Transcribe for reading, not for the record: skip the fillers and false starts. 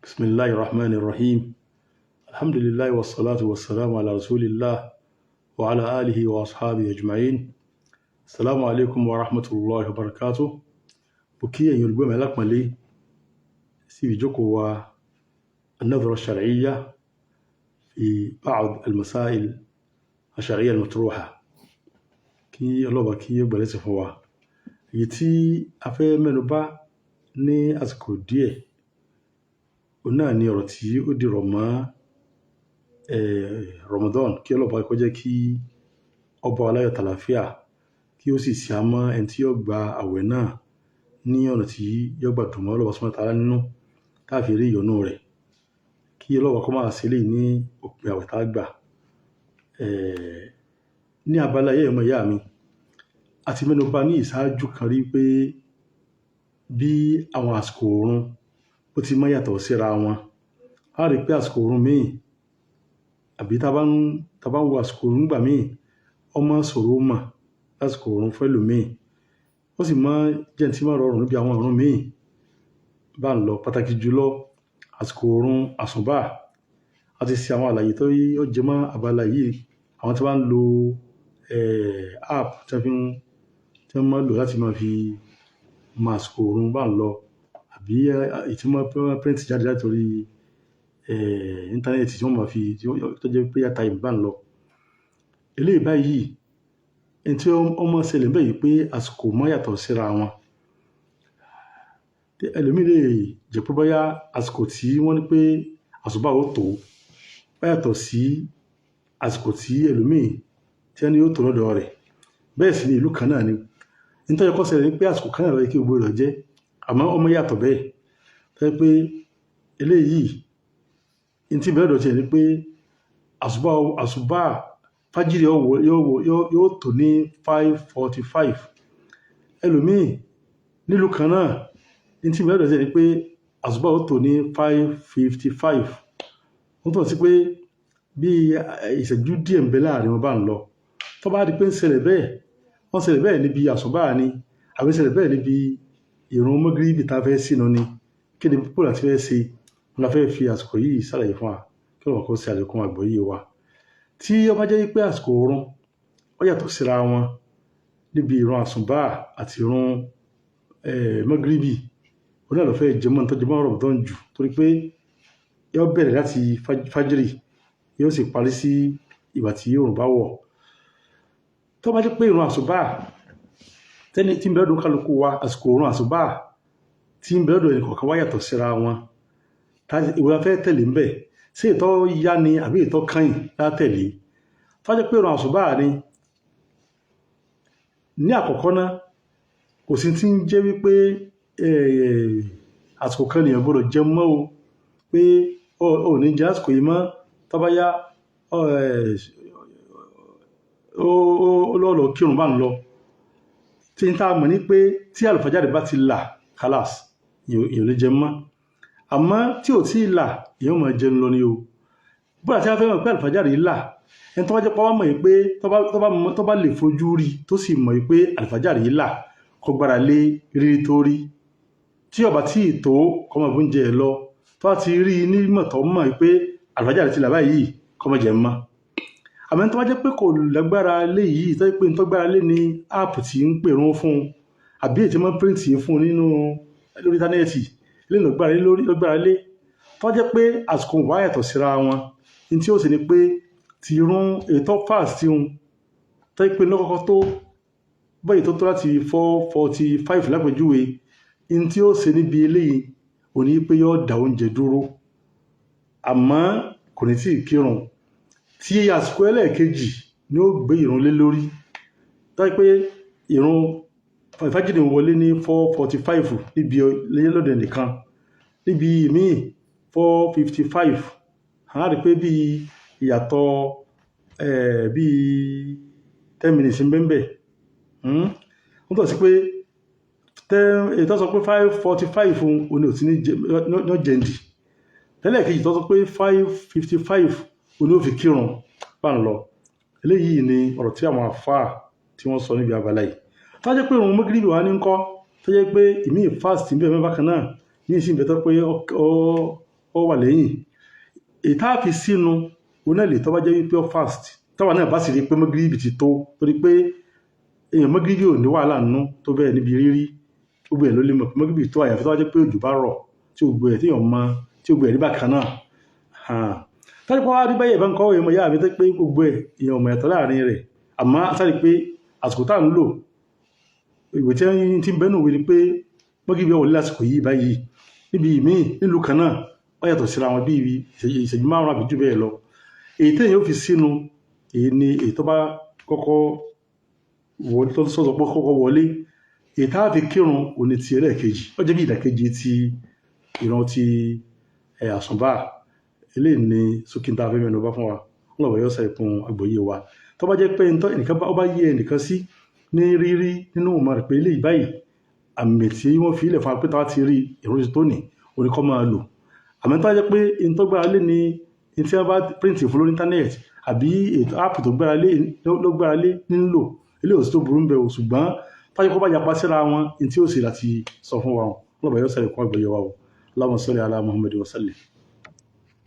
Bismillahir Rahmanir Rahim. Alhamdulillahi wassalatu wassalamu ala rasulillah wa ala alihi wa ashabihi ajma'in. Assalamu alaikum wa rahmatullahi wa barakatuh. Mo kí ẹ̀yin olùgbọ́ mi alápọ̀nlé sí ìjókòó wa an-nadhra ash-shar'iyya fi ba'd al-masail ash-shar'iyya al-matruha. Kí ọlọ́ba kí ó gbà lẹ́sìn fún wa. Èyí tí a fẹ́ mẹ́nu bà ní àsìkò díẹ̀, òun náà ni ọ̀rọ̀ tí ó dìrọ̀ mọ́ Ramadan. Kí ọlọ́ba kó jẹ́ kí ọba aláyọ̀ tàlàáfíà, kí ó sì ṣe àmọ́ ẹni tí yóò gba àwẹ̀ náà ní ọ̀nà tí yóò gbà dùn mọ́ Ọlọ́run subhanahu wa ta'ala nínú, tá fi rí ìyọ́nú rẹ̀. Kí ọlọ́ba kó máa ṣe eléyìí ní òpin àwẹ̀ tá a gbà. Ní abala yẹn, ọmọ ìyá mi, a ti mẹ́nu bà ní ìṣáájú kan rí pé bí àwọn àsìkò oorun ó ti máa yàtọ̀ síra wọn. A rí pé àsìkò oorun míì, àbí tá bá ń wo àsìkò oorun nígbà míì, ó máa ń ṣòro mọ̀ lásìkò oorun fún ẹlòmíì. Ó sì máa ń jẹ́ ẹni tí máa ń rọrùn níbi àwọn ìrun míì bá ń lọ, pàtàkì jùlọ àsìkò oorun àsùnbà. A ti ṣe àwọn àlàyé tó ó jẹ mọ́ abala yìí. Àwọn tí wọ́n ń lo app tí wọ́n fi ń tí wọ́n máa ń lò láti máa fi mọ àsìkò oorun bá ń lọ, àbí èyí tí wọ́n máa print jáde láti orí íńtánẹ́ẹ̀tì tí wọ́n máa fi tó jẹ́ prayer time bá ń lọ. Eléyìí báyìí, ẹni tí ó máa ń ṣẹlẹ̀ níbẹ̀ yìí pé àsìkò máa yàtọ̀ síra wọn. Ẹlòmíì lè jẹ́ pé bóyá àsìkò tí wọ́n ní pé àsùbá ó tó, ó yàtọ̀ sí àsìkò tí ẹlòmíì tí wọ́n ní yóò tó lọ́dọ̀ rẹ̀. Bẹ́ẹ̀ sì ni ìlú kan náà ni. Nítorí kó ṣẹlẹ̀ ní pé àsìkò kan náà ló yẹ kí gbogbo rẹ̀ jẹ́, àmọ́ ó máa yàtọ̀ bẹ́ẹ̀. Tó jẹ́ pé eléyìí, n tí ń bẹ lọ́dọ̀ tiẹ̀ ni pé àsùbá fájìrì yóò tó ní 5:45. Ẹlòmíì nílùú kan náà, n tí ń bẹ lọ́dọ̀ tiẹ̀ ni pé àsùbá ó tó ní 5:55. Ó túmọ̀ sí pé bí ìṣẹ́jú díẹ̀ ń bẹ láàrin wọn bá ń lọ. Tó bá di pé ń ṣẹlẹ̀ bẹ́ẹ̀, wọ́n ṣẹlẹ̀ bẹ́ẹ̀ níbi àsùbá ni, àbí ṣẹlẹ̀ bẹ́ẹ̀ níbi ìrun mọ́gíríbì tá fẹ́ sínú ni, kí ni bó la ti fẹ́ ṣe? La fẹ́ fi àsìkò yìí ṣàlàyé fún wa, kí Ọlọ́run kó ṣe àlékún àgbọ́yé wa. Tí ó bá jẹ́ wípé àsìkò oorun ó yàtọ̀ síra wọn níbi ìrun àsùbá àti ìrun mọ́gíríbì, òun náà ló fẹ́ jẹmọ́ tó jẹmọ́ Ramadan jù, torí pé yóò bẹ̀rẹ̀ láti fájìrì, yóò sì parí sí ìgbà tí oòrùn bá wọ̀. Tó bá jẹ́ pé ìrun àsùbá tẹ́ni tí ń bẹ lọ́dọ̀ kálukú wa, àsìkò ìrun àsùbá tí ń bẹ lọ́dọ̀ ẹnì kọ̀ọ̀kan wá yàtọ̀ síra wọn. Èwo la fẹ́ tẹ̀lé ń bẹ̀? Ṣé èyí tó yá ni àbí èyí tó kányìn lá tẹ̀lé? Tó bá jẹ́ pé ìrun àsùbá ni, ní àkọ́kọ́ ná, kò sí tí ń jẹ́ wípé àsìkò kan lèèyàn gbọdọ̀ jẹun mọ́ o, pé o ò ní jẹ àsìkò yìí mọ́, tó bá yá, ó lọ́ lọ kírun bá ń lọ. Tí n tá mọ̀ ní pé tí àlùfájàrí bá ti là, khalas, èèyàn ò lè jẹun mọ́. Àmọ́ tí ò tí ì là, èèyàn ó máa jẹun lọ ni o. Bó la tí a fẹ́ mọ̀ pé àlùfájàrí là? Ẹni tó bá jẹ́ pé wọ́n mọ̀ pé tó bá lè fojú rí, tó sì mọ̀ pé àlùfájàrí là, kó gbára lé rírí tó rí. Tí ó bá tí ì tó, kó máa bá oúnjẹ ẹ̀ lọ. Tó bá ti rí ní mọ̀ tó mọ̀ pé àlùfájàrí ti là báyìí, kó má jẹun mọ́. Àmọ́ ẹni tó bá jẹ́ pé kò lágbára lé yìí, tó jẹ́ pé n tó gbára lé ní app tí ń pèrún fún un, àbí èyí tí wọ́n print fún un nínú lórí íńtánẹ́ẹ̀tì, eléyìí ló gbára lé lórí, ló gbára lé. Tó bá jẹ́ pé àsìkò wá yàtọ̀ síra wọn, ní tí ó sì ni pé ti irun èyí tó fast tí un, tó jẹ́ pé lọ́kọ́kọ́ tó báyìí tó tó láti 4:45 lápèjúwe, ní tí ó ṣe níbi eléyìí ò ní pé yóò dá oúnjẹ dúró, àmọ́ kò ní tí ì kírun. Tí àsìkò ẹlẹ́ẹ̀kejì ni ó gbé ìrun lé lórí. Tó jẹ́ pé ìrun fájìrì wọlé ní 4:45 níbi lọ́dọ̀ ẹnìkan, níbi ìmíì 4:55. A rí pé bí ìyàtọ̀ bí 10 minutes ń bẹ ńbẹ̀. Ó túmọ̀ sí pé èyí tó sọ pé 5:45 òun ni ò tí ní jẹ ní ó jẹ̀ǹdì. Tẹ́lẹ̀ kejì tó sọ pé 5:55 òun ni ó fi kírun bá ń lọ. Eléyìí ni ọ̀rọ̀ tí àwọn àfáà tí wọ́n sọ níbi abala yìí. Tó bá jẹ́ pé ìrun mọ́gíríbì wá ní ńkọ́, tó jẹ́ pé ìmíì fast ń bẹ bákan náà, ìmíì sì ń bẹ tó pé ó ó wà lẹ́yìn. Èyí tá a fi sínú oná lè tó bá jẹ́ wípé ó fast, táwa náà bá sì rí pé mọ́gíríbì ti tó, torí pé èèyàn mọ́gíríbì ò ní wàhálà nínú tó bẹ́ẹ̀ níbi rírí. Gbogbo ẹ̀ ló lè mọ̀ pé mọ́gíríbì tó, àyàfi tó bá jẹ́ pé òjò bá rọ̀ tí gbogbo ẹ̀ tí èèyàn mọ tí gbogbo ẹ̀ rí bákan náà. Tọ́jú pé wá rí báyẹ̀ bá ń kọ́ èèyàn mọ̀ yá mi tó pé gbogbo ẹ̀ èèyàn mọ̀ ẹ̀tọ́ láàrin rẹ̀, àmọ́ sáré pé àsìkò tá à ń lò, ìwé tí ń bẹ́nu wí ni pé mọ́gíríbì wọlé lásìkò yìí báyìí. Níbi ìmíì nílùú kan náà, wọ́n yàtọ̀ síra wọn bí ìṣẹ́jú 5 àbí jù bẹ́ẹ̀ lọ. Èyí téèyàn ó fi sínú èyí ni èyí tó bá kọ́kọ́ wọlé, tó sọ̀sọ̀ pé kọ́kọ́ wọlé. Èyí tá a fi kírun òní ti ẹlẹ́ẹ̀kejì, ó jẹ́ bí ìdàkejì ti ìran ti àsùnbà. Eléyìí ni sókè tá a fẹ́ mẹ́nu bá fún wa. Ọlọ́wọ́ yóò ṣàìkún àgbọ́yé wa. Tó bá jẹ́ pé ẹnìkan bá ó bá yé ẹnìkan sí ní rírí nínú ìmọ̀ rẹ̀ pé eléyìí báyìí, àmì tí wọ́n fi ilẹ̀ fún wa pé táwa ti rí ìrun ti tó ní orí kọ́ máa lò. Àmọ́ tó bá jẹ́ pé n tó gbára lé ní n tí wọ́n bá print fún lórí íńtánẹ́ẹ̀tì àbí ètò app tó gbára lé ló gbára lé nílò, eléyìí ò sí tó burú ń bẹ o. Ṣùgbọ́n tó bá jẹ́ kó bá yapa síra wọn, n tí ó sì láti sọ fún wa o. Ọlọ́wọ́ yóò ṣàìkún àgbọ́yé wa o. Allahumma salli ala Muhammad wa sallim.